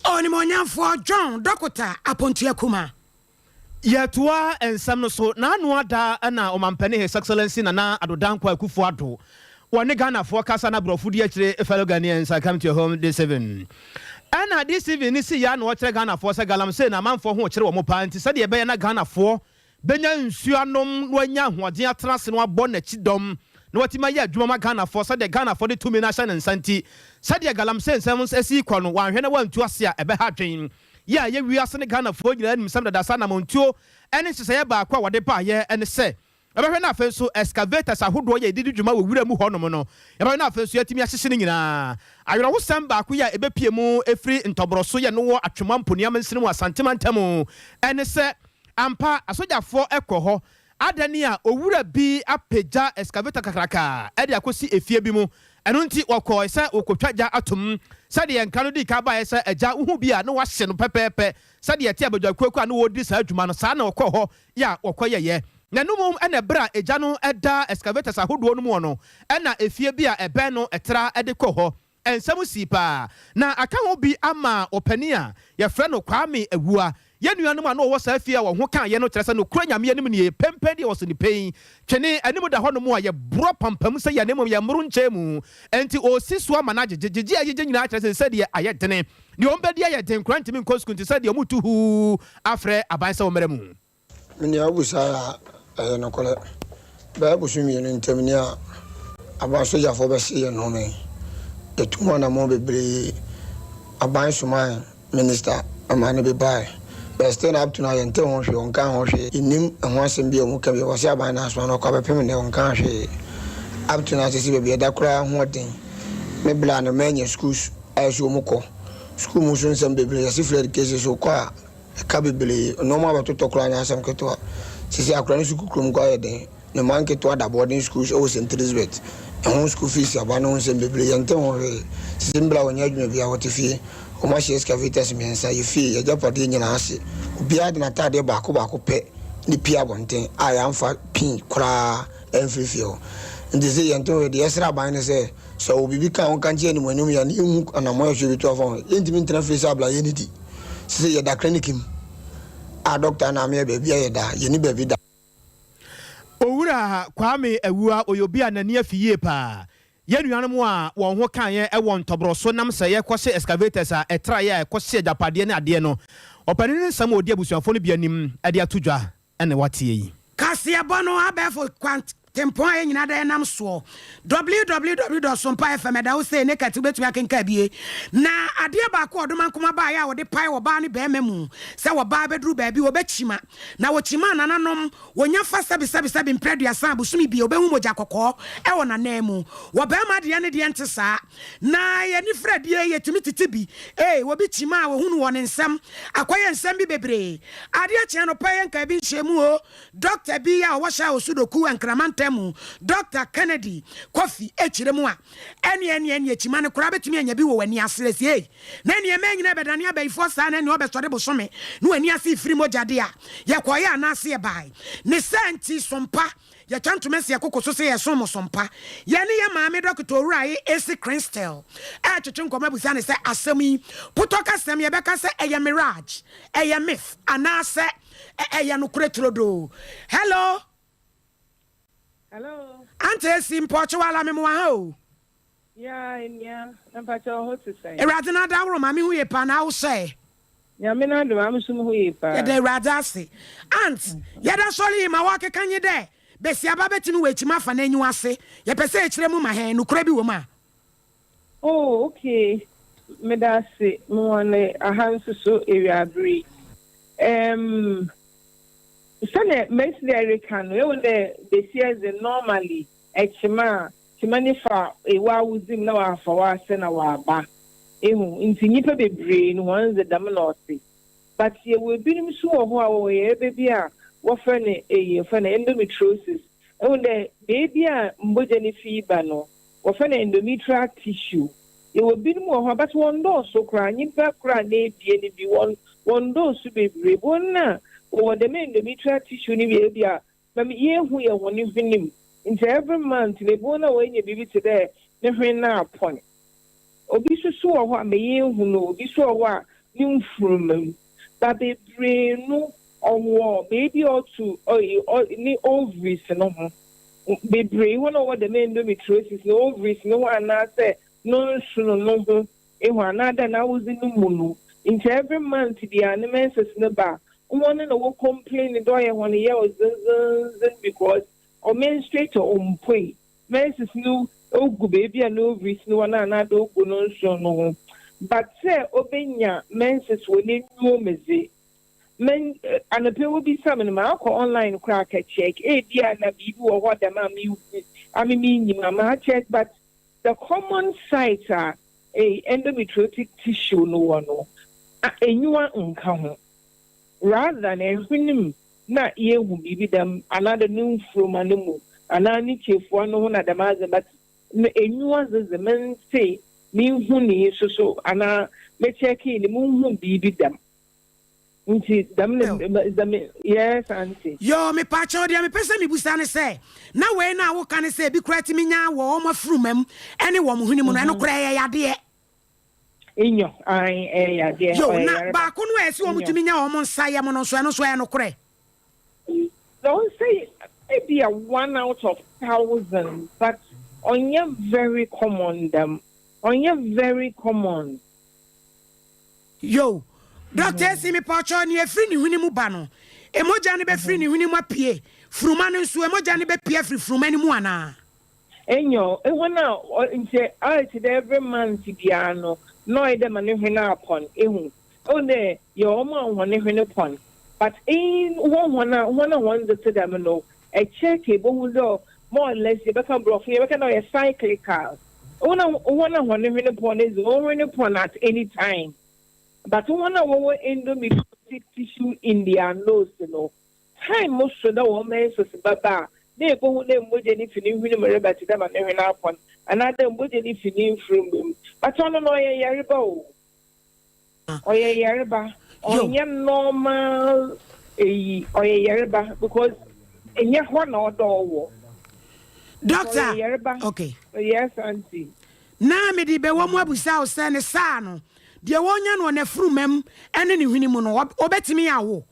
Onimuonyamfoɔ John Dɔkota Apontua Kumah. Yɛtoa nsɛm no so, N'ano ada na Ɔmampanin His Excellency Nana Addo Dankwa Akufo Addo wɔne Ghanafoɔ kasa na Borɔfo di akyire Fellow Ghanaians I come to your home this evening. Ɛna this evening no si yɛ a na ɔkyerɛ Ghanafoɔ sɛ Galamsey na amanfoɔ ho rekyere wɔn paa nti sɛdeɛ ɛbɛyɛ na Ghanafoɔ bɛnya nsuo anom na wanya ahoɔden atena ase na wabɔ n'akyi dɔm na watumi ayɛ adwuma ma Ghanafoɔ sɛdeɛ Ghanafoɔ de tumi no ahyɛ ne nsa nti sɛdeɛ Galamsey nsɛm si rekɔ no wanhwɛ na wantu ase a ɛbɛha adwene. Yɛ a ɛyɛ wiase ne Ghanafoɔ nyinaa nim sɛm dada sɛ anamɔntuo ne nhyehyɛeɛ baako a wɔde baeɛ ne sɛ yɛbɛhwɛ na afei nso excavators ahodoɔ yɛ yɛde di dwuma wɔ wira mu hɔ nom no yɛbɛhwɛ na afei nso yɛatumi ahyehye no nyinaa. Awerɛhosɛm baako yi a ɛbɛpue mu ɛfiri Ntɔborɔso yɛ no wɔ Atwoma Mponua mansini mu Asante mantam ne sɛ. Ampa, asogyafoɔ kɔ hɔ ada ni a owura bi apagya excavator kakraka de akɔsi efie bi mu. Ɛno nti wɔkɔɔe sɛ wɔkɔtwa gya atom. Sɛdeɛ nkra no dii kan baeɛ sɛ agya wohu bi a na wɔahye no pɛpɛɛpɛ sɛdeɛ ɛte abadwakuakuo a na wɔredi saa adwuma no, saa na wɔkɔɔ hɔ yɛ a wɔkɔyɛeɛ. Na ɛno mmom na ɛberɛ a egya no da excavators ahodoɔ no muɔ no na efie bi a ɛbɛn no tra de kɔɔ hɔ. Nsɛm sii paa, na aka ho bi ama ɔpanin a wɔfrɛ no Kwame Awuah. Yɛn nuanom a na wɔwɔ saa fie a wɔn ho kaa yɛn no kyerɛ sɛ nokorɛ Nyame anim nie, pɛmpɛn deɛ wɔso ne pɛn. Twene anim da hɔnom a yɛborɔ pampam sɛ yɛn na mmom yɛmmoro nkyɛn mu. Enti ɔresi so ama no agyegye. Gyegye a ɛgyegye nyinaa kyerɛ sɛ sɛ deɛ ayɛ dene. Deɛ wɔbɛdi ayɛ den koraa ntumi nkɔ sukuu nti sɛ deɛ wɔretu huu afrɛ aban sɛ wɔmmra mu. Me nua wobisae a, ɛyɛ nokorɛ. Bɛyɛ bosom mmienu ntam ni a aban sogyafoɔ bɛsee yɛn home. Yɛtuu ho anammɔn bebree. Aban somae minister ma no bebae. But still up to now yɛntee ho hwee, ɔnkaa ho hwee. Yɛnnim ɛho asɛm bi a wɔka bio. Wɔse aban na asoma no ɔkɔ abɛpem nnɛ ɔnkaa hwee. Up to now seesei baabi yɛda koraa ho ɔden. Me bla no manya schools a ɛsɛ wɔkɔ. School mu nso nsɛm bebree. Yɛse free education so wokɔ a Ɛka bebree, nnoɔma a bɛtotɔ koraa nyɛ asɛm ketewa. Seesei akwadaa no sukuu kurom koraa yɛ den. Ne mma nketewa da boarding schools wɔ St. Elizabeth. Ɛho school fees aba ne ho nsɛm bebree, yɛnte ho hwee. Seesei me bra wɔnyɛ adwuma biara, wɔte fie. Wɔahyɛ excavators mmiɛnsa, yɛ fie, yɛn agyapadeɛ nyinaa ase. Obiara de n'ataadeɛ baako baako pɛ na epue abɔnten a yɛamfa pin koraa amfiri fie hɔ. Nti seesei yɛnte ho hwee. Deɛ yɛsrɛ aban ne sɛ, sɛ ɔwɔ biribi ka a ɔnka nkyerɛ yɛn animuonyam yɛn na yɛnhu anammɔn a yɛbɛtu afa ho. Yɛntumi ntena fie sɛ abla yɛnnidi. Sese yɛda clinic mu a doctor na ameyɛ baabi a yɛda, yɛnni baabi da. Owura Kwame Awuah ɔyɛ obi a n'ani afi yie paa. Yɛn nuanom a wɔn ho kaa yɛn wɔ ntɔborɔ so nam sɛ yɛkɔhye excavators a ɛtraeɛ a ɛkɔhye agyapadeɛ ne adeɛ no, ɔpanin no nsɛm a ɔdi abusuafoɔ no bi anim de ato dwa na woateɛ yi. Kaseɛbɔ no abɛɛfo kwantempɔn a yɛn nyinaa da yɛnam soɔ. Www dot sompa fm ɛda hɔ sei ne kɛte wobɛtumi akenkan bie. Na adeɛ baako a Ɔdomankoma baeɛ a wɔde pae ɔbaa ne barima mu sɛ ɔbaa bɛduru baabi wɔbɛkyima na wɔkyima a nananom wɔnya fa sɛbesɛbesɛbe mprɛ aduasa a bosome bie wɔbɛhu mogya kɔkɔɔ wɔ n'anan mu. Wɔ barima deɛ ne deɛ nte saa. Na yɛn anifradie yɛtumi tete bi ee obi kyima a wɔhunu wɔ ne nsam akɔyɛ nsɛm bi bebree. Adeɛ kye anɔpa yi nka ebi nhyɛɛ mu o. Dɔkta bi a ɔwɔ Shire Osudoku Nkrama ntam mu, Dɔkta Kennedy Kofi kyerɛ mu a, ɛneɛ ɛneɛ ɛneɛ kyima no koraa bɛtumi anya bi wɔ w'ani ase ɛsi ei na ɛneɛ mmaa nyinaa bɛdane abayifoɔ saa na ɛneɛ ɔbɛsɔre bosome na w'ani ase refiri mogya deɛ a yɛkɔeɛ anaase yɛbaeɛ. Ne saa nti sompa Yɛtwa ntoma si yɛn koko so sɛ yɛresom mo som pa. Yɛne yɛn maame Dɔkota Owuraye Esi Krinstel retwetwe nkɔmmɔ abisa no sɛ asɛm yi, potɔ kasɛm, yɛbɛka sɛ ɛyɛ mirage, ɛyɛ myth, anaasɛ ɛyɛ nokorɛ turodoo. Hello. Hello. Auntie Esi, mpɔɔkye wala me moa ha o. Yaa enua, mpakyɛ wo ho te sɛn? Ewuradze n'adaworo ma me ho ye paa na wo sɛ? Nyame n'adom a me so mo ho ye paa. Yɛda Ewuradze ase. Aunt, yɛda sɔr yi ma wɔakeka nye dɛ basiaba betumi oekyim afa n'enyiwa ase. Yɛpɛ sɛ ekyerɛ mu ma hɛn, nokorɛ bi wɔ mu a? Oh okay, meda ase, mewɔ no aha nso so ewiaber yi. Erm, sɛdeɛ mesi dɛ reka no, ehu dɛ basia dze normally ɛkyem a, Tsema ne fa w'awodze mu na ɔafa w'ase na ɔaba. Ehu? Ntsi nyimpa beberee no hɔn dze dɛm na ɔtse. But yɛwɔ binom so wɔ hɔ a wɔwɔ yarba bi a wɔfrɛ no eyi, wɔfrɛ no endometriosis. Ehu dɛ beebi a mbɔgya no fi ba no, wɔfrɛ no endometrial tissue. Yɛwɔ binom wɔ hɔ a, but wɔnndɔɔ so koraa, nyimpa kor anaa ebien bi, wɔn wɔnndɔɔ so beberee. Hɔn a wɔwɔ dɛm endometrial tissue no wie bi a Ma me yehu yɛ hɔn hwen mu. Ntsi every month no ebohu na oenya biribi tse dɛ no hwen no apɔn. Obi so so wɔ hɔ a ma yehu no, obi so wɔ hɔ a no mfuruma mu. But beberee no ɔwɔ beebi a ɔto ne ovaries no ho. Beberee hɔn a wɔwɔ dɛm endometriosis no ovaries no ho anaasɛ no nsono no ho Ehu anaadɛ n'awodze no mu no ntsi every month biara ne menses no ba a, hɔn na wɔ complain dɛ ɔyɛ hɔn yaw dzendzenndzen because ɔmenstruate a ommpuei, menses no ogu beebi a n'ovaries no wɔ no anaadɛ ogu no nson no ho but sɛ obenya menses wɔ n'enyiwa mu dze, men anapa yi wobisa me no makɔ online koraa akɛ check ebi a na biribi wɔ hɔ dɛm a mennhu ame minnyim a ma check but The common site a endometriotic tissue no wɔ no, enyiwa nka ho. Rather than hwen mu na yehu biribi dɛm anaadɛ no mfuruma no mu anaa ne kyefua no ho na dɛm adze but no enyiwa dze dze menntse mennhunii so so anaa mekyɛkee no munnhun biribi dɛm ntsi dɛm na dza me yes aunty. Yoo mepaakyɛw deɛ mepɛ sɛ mebusa ne sɛ na wei no a woka ne sɛ ebi koraa tumi nya wɔ wɔn afuruma mu ɛne wɔn hwene mu no ɛno koraa ɛyɛ yadeɛ? Nyo, ae, ɛyɛ yadeɛ, Yo, ɔyɛ na yareba. baako no a ɛse wɔn Nyo. tumi nya wɔn nsa yam no nso, ɛno nso ɛyɛ nokorɛ? Na ɔnsɛ ebia one out of thousand but ɔnyɛ very common dɛm, ɔnyɛ very common. Yo, Doctor Esi, mepawkyɛw, nea ɛfiri ne hwene mu ba no, emogya no bɛfiri ne hwene mu apue, furuma no nso, emogya no bɛpue afiri furuma no mu anaa? Nyew, hɔn a nkyɛ ayɛ tse dɛ every month biara no na ɔyɛ dɛ ma no hwen apɔn, ehu. Ehu dɛ yɛwɔ hɔn a hɔn hwen pɔn, but iyi hɔn hɔn a hɔn a hɔn dze tse dɛm no, ɛkyɛ ka ebohu dɛ more or less yɛbɛka Borɔfo yɛbɛka dɛ ɔyɛ cyclical. Hɔn a hɔn a hɔn hwen pɔn no dze hɔn hwen pɔn at any time, but hɔn a wɔwɔ endometriotic tissue in their nose no, Time so dɛ hɔn menses bɛba a, na ebohu dɛ mbɔgya no fi no hwen mu reba tse dɛ ma no hwen apɔn, anaadɛ mbɔgya no fi ne mfurumba mu. But ɔno no ɔyɛ yarba o. Ɔyɛ yarba. Ɔnnyɛ normal eyi, ɔyɛ yarba because nnyɛ hɔ na ɔwɔ dɛ ɔwɔ. Doctor, Ɔyɛ yarba. Okay. Yes, auntie. Na mede bɛwɔ mu abusa wo sɛ ne saa no, deɛ wɔnya no wɔ n'afuruma mu ne ne hwene mu no, ɔbɛtumi awo?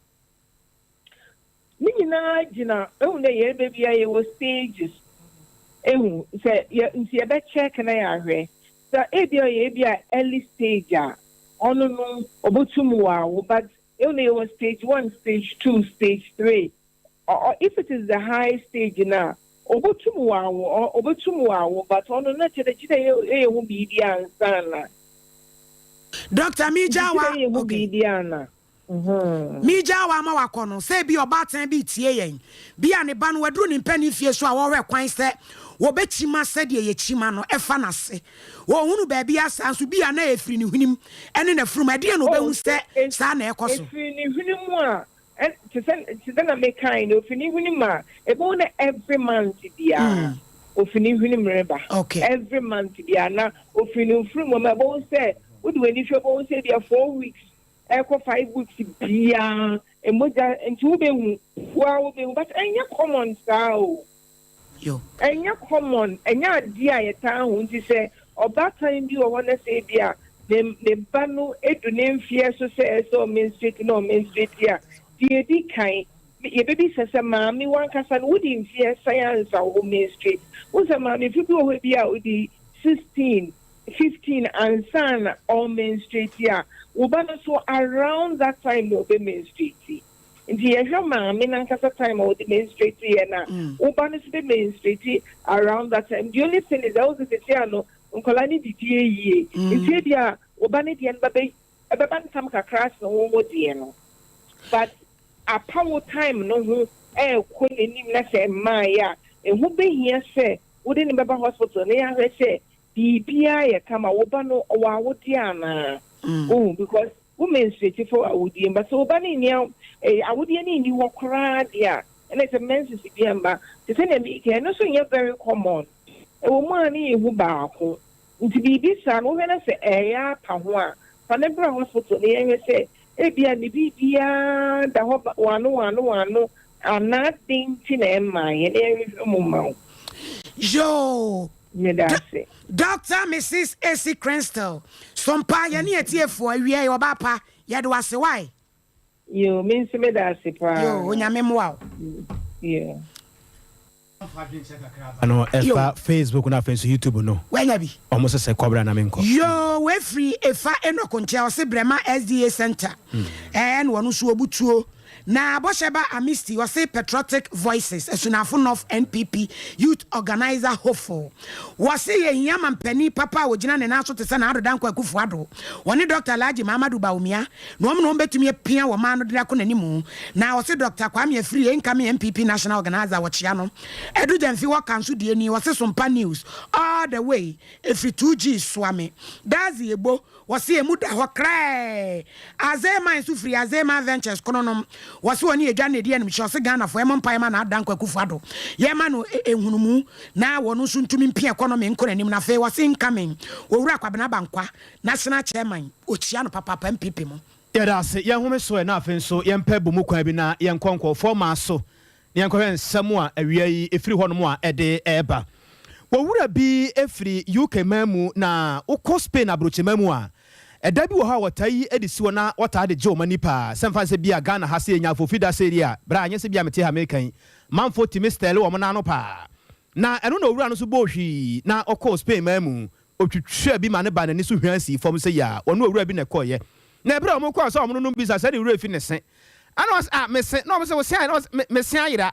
Ne nyinaa gyina ehu dɛ yɛreba biara yɛwɔ stages ehu sɛ yɛ nti yɛbɛ check na yɛahwɛ sɛ ebi a ɔyɛ ebi a early stage a ɔno no obotum ɔawo but ehu dɛ yɛwɔ stage one, stage two, stage three ɔ ɔ if it is the high stage no a obotum ɔawo ɔ obotum ɔawo but ɔno na kyerɛ dɛ gyedɛ yɛyɛ ho biribi ansaana. Doctor Nti megyaa gyedɛ wa yɛyɛ ho okay. biribi ana. Meregyaa wo ama woakɔ no, sɛ ebia ɔbaatan bi retie yɛn, bi a ne ba no waduru ne mpanin mfeɛ so a ɔrehwɛ kwan sɛ wɔbɛkyima sɛdeɛ yɛkyima no fa n'ase. Ɔnhunu baabiara saa nso, bi a na ɛfiri ne hwenem ne n'afurum. Ɛdeɛn na Oh, ɔbɛhu sɛ sɛ saa na ɛrekɔ so? ɛfiri ne hwene mu a, te sɛ te sɛ na mekae no, ɛfiri ne hwene mu a, ɛbɛhu no every month biara, ɔfiri ne hwene mu reba. Every month biara, na ɔfiri ne mfurum mu a, ɛbɛhu sɛ, wode w'ani hwɛ, wobɛhu sɛ ebia 4 weeks ɛkɔ 5 weeks biara mogya nti wobɛhu, woa wobɛhu, but ɛnyɛ common saa o. Ɛnyɛ common, ɛnyɛ adeɛ a yɛtaa hu. Nti sɛ ɔbaatan bi wɔ hɔ na sɛ ebi a ne ba no edu ne mfeɛ so sɛ ɛsɛ ɔmenstruate na ɔmenstruate a, deɛ edi kan yɛbɛbisa sɛ, maame wankasa no, wodi mfeɛ sɛn ansa wo menstruate? Wo sɛ maame fi bi wɔ hɔ bi a odi 16, 15 ansa na ɔmenstruate a, wo ba no so around that time na ɔbɛ menstruate. Nti yɛhwɛ maame nankasa time a ɔde menstruate yɛ na wo ba no so bɛ menstruate around that time. The only thing is that wo sɛ sɛsi ano nkwadaa no didi yie, nti ebi a wo ba no deɛ no ba bɛ ɛbɛba ntam kakra asene wo wo deɛ no, but apa wo time no ho ɛɛkɔ n'anim na sɛ mmaayɛ a, ɛho bɛhia sɛ wode ne bɛba hospital na yɛahwɛ sɛ biribiara yɛ kama, wo ba no ɔwɔ awodeɛ anaa oh, because wo menstruate for awodie, but sɛ wo ba no nni awodeɛ no nni hɔ koraa deɛ a, ɛna sɛ menses bi amba te sɛ nea meka, ɛno nso nyɛ very common. Ɛwɔ mu a ne yɛhu baako. Nti biribi saa no, wohwɛ no sɛ ɛyɛ apa ho a, fa ne bra hospital na yɛhwɛ sɛ ebia ne biribiara da hɔ wano wano wano anaa den nti na ɛmmaeɛ na yɛhwehwɛ mu ma wo. Yoo. Meda ase. Dr. Mrs. AC Crystal Sompa, yɛne atiefoɔ awia yi, ɔbaa pa, yɛde wase wae. Yo, me nso meda ase paa. Yo, Onyame mmoa wo. Yo. No ɛfa Facebook na afei nso YouTube no. Wanya bi. Ɔmo sɛ kɔbra na menkɔ. Yoo, wefiri Efa Enoch nkyɛn, ɔse Brɛma SDA Center. Ɛɛ na ɔno nso obutuo. Na bɔhyɛ ba Amisti ɔse Patriotic Voices Asunafo North NPP Youth Organiser Hopeful. Wɔse yɛhia mampanin papa a ɔgyina ne nan so te sɛ Nana Addo Dankwa Akufo Addo, ɔne Dɔkta Alhaji Mahamadou Bawumia na wɔn na wɔbɛtumi apia wɔman no de akɔ n'anim. Na ɔse Dɔkta Kwame Afriyie incoming NPP National Organiser wɔkyea no. Adu Gyamfi wɔ Kanso die ni ɔse Sompa News all the way ɛfiri 2G Soame Dadzie Ebo Wɔse emu da hɔ krɛɛ. Azeman nso firi Azeman Ventures kononom. Wɔse ɔne Edwa na edi animhyɛ. Ɔse Ghanafoɔ yɛmmɔ mpaeɛ ma Nana Dankwa Akufo Addo. Yɛmma no nhunumu na wɔno nso ntumi mpia economy nkɔ n'anim. Na afei wɔse incoming Owura Kwabena Abankwa, National Chairman, ɔkyia no papaapa NPP mu. Yɛda ase. Yɛnhome so ɛ na afei nso yɛmpɛ bɔ mu kwan bi na yɛnkɔ nkurɔfoɔ maa so Na yɛnkɔhwɛ nsɛm a awia yi ɛfiri hɔnom a ɛde reba. Owura bi firi UK man mu na wokɔ Spain abrokyeman mu a, ɛda bi wɔ hɔ a wɔtaa yi de si hɔ na wɔtaa de gye wɔn ani paa. Sɛ mfa no sɛ bi a Ghana ha sɛ yɛnya afofi da sei deɛ a, bra anyɛ sɛ bi a mete ha meka yi, manfoɔ tumi stɛle wɔn nan ano paa. Na ɛno na owura no nso bɔɔ hwii na ɔkɔɔ Spain man mu. Ɔtwitwaa bi ma no baa n'ani so hwan sii fam sɛ yaa, ɔne owura bi na ɛkɔeɛ. Na ɛberɛ a wɔkɔɔ sɛ wɔnonom bisa sɛ ne werɛ fi ne se. Ɛna ɔse ah me se, na wɔn se wo se ayera, ɔse me me se ayera.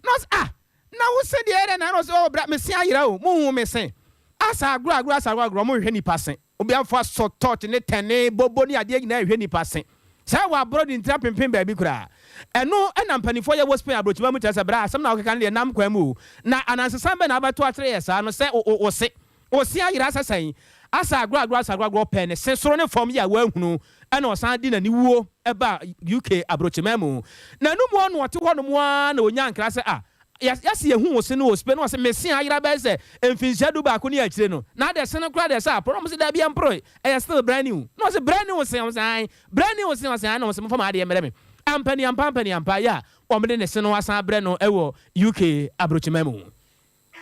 Na ɔse ah na wo se deɛ ɛyɛ dɛn na, ɛna ɔse oh bra me se ayera o, mo nhu me se. Asa agorɔ agorɔ asa agorɔ agorɔ wɔn nhwɛ nipa se. Obi afa sɔ torch ne tɛne bobo ne adeɛ nyinaa nhwɛ nipa se. Sɛ wɔ aborɔ de ntira penpen baabi koraa. Ɛno na mpaninfoɔ yɛ wɔ Spain abrokyiman mu kyerɛ sɛ bra asɛm no a wokeka no deɛ nam kwan mu o. Na anansesam bɛn na wobɛto akyerɛ yɛ saa no sɛ wo wo wo se. Ose ayera sɛ sɛn? Asa agorɔ agorɔ asa agorɔ agorɔ pɛɛ ne se soro ne fam yi a wanhunu ɛna ɔsan de n'aniwuo baa UK abrokyeman mu. Na ɛno mu ɔno ɔte hɔ nom ara na ɔnyaa nkra sɛ ah yɛse yɛhu wo se no wɔ Spain na ɔse me se ayera bɛyɛ sɛ mfinhyia dubaako ne akyire no na adeɛ se no koraa deɛ sɛ aporo na ɔmo se daabi ɛmporoe ɛyɛ still brand new na ɔse brand new se ɔmo se ae brand new se ɔse ae na ɔmo se momfa m'adeɛ mmrɛ me ampaniampa ampaniampa yɛ a wɔn de ne se no asan abrɛ no wɔ UK abrokyeman mu.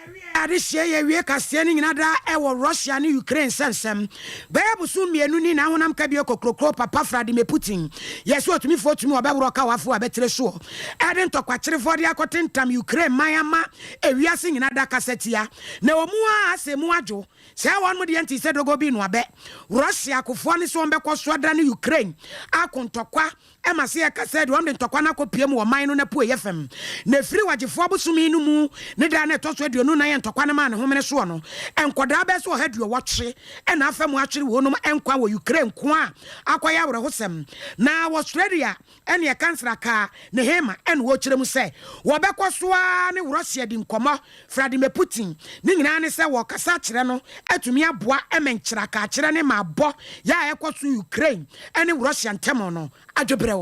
Ɛwiee adehyeɛ yi awie kaseɛ no nyina daa ɛwɔ Russia ne Ukraine nsɛnsɛm. Bɛyɛ bosom mmienu ni na ahonam kabie kokrokro papa Vladimir Putin yɛ sɛ otumifoɔ tumi ɔbɛworɔ kawafoɔ a bɛtire soɔ ɛde ntɔkwakyerefoɔ de akɔtentam Ukraine man ama ewiase nyina da kasatia na ɔmu ara asɛ mu adwo sɛ wɔn deɛ nti sɛ dogo bi noa bɛ Russia akofoɔ ne sɛ wɔn bɛkɔ so adane Ukraine ako ntɔkwa Ɛma sɛ yɛka sɛ deɛ wɔde ntɔkwa no akɔpue mu wɔ man no n'apueeɛ fam, na ɛfiri Wagyefoɔ abosome no mu ne da a na ɛtɔ so 24 a ntɔkwa no maa ne homene soɔ no, nkwadaa bɛyɛ sɛ ɔha aduɔwɔtwe na afa mu ahwere wɔnom nkwa wɔ Ukraine ko a akɔyɛ awerɛhosɛm. Na wɔ Australia ɛne ɛka nsrakaa Nehema ɛna ɔrekyerɛ mu sɛ wɔbɛkɔ so ara ne Russia di nkɔmmɔ Vladimir Putin, ne nyinaa ne sɛ wɔrekasa akyerɛ no atumi aboa ma nkyerɛakaakyerɛ ne mabɔ yɛ a ɛrekɔ so Ukraine ne Russia ntam no adwo brɛoo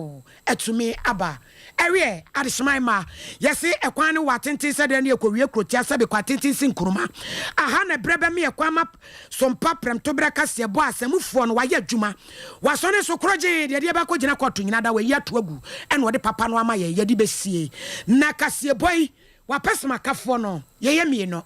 atumi aba. Ɛweɛ, adehyeman mma, yɛse ɛkwan no wɔ atenten sɛ dɛn ne ɛkɔwie kurotia sɛbe kɔ atenten se nkuruma. Aha na ɛberɛ bɛme ɛkwan ma sompa prɛmtoberɛ kaseɛbɔ a asamufoɔ no wɔayɛ adwuma wɔasɔne so korɔgyee deɛ ɛde ɛbɛkɔgyina kɔɔto nyina da wɔayi ato agu ɛna wɔde papa no ama yɛn yɛde bɛsie na kaseɛbɔ yi W'apɛsɛmakafoɔ no, yɛyɛ mmieno.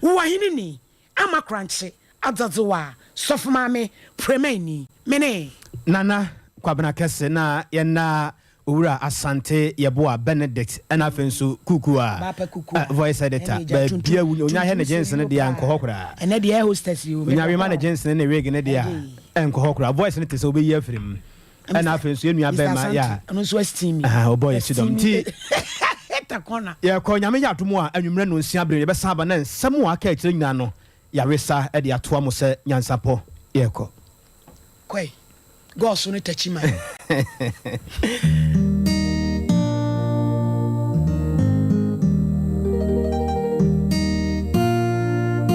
Wowɔ hene ni, Ama Korankye, Adzadzewa, Sɔfo Maame, Premani, me ne. Nana Kwabena Kɛse na yɛn Owura Asante Yeboah Benedict ɛna afei nso Kuku a voice editor baabi a onya hɛ ne jeans no deɛ a nkɔ hɔ koraa. Ɛnɛ deɛ air hostess yi o. Onya wema ne jeans ne ne wig ne deɛ a ɛnkɔ hɔ koraa voice no te sɛ wobɛyi afiri mu. Ɛna afei nso yɛn nua bɛrima yɛ a ɔno nso esteem ɔbɔ yɛ kyidɔm nti yɛkɔ Nyame yɛ adom a anwummerɛ nonsia bere yɛbɛsan aba na nsɛm a aka akyire nyinaa no yɛawesa de atoa mo sɛ nyansapɔ yɛkɔ. Kɔe, gɔɔso ne takyiman.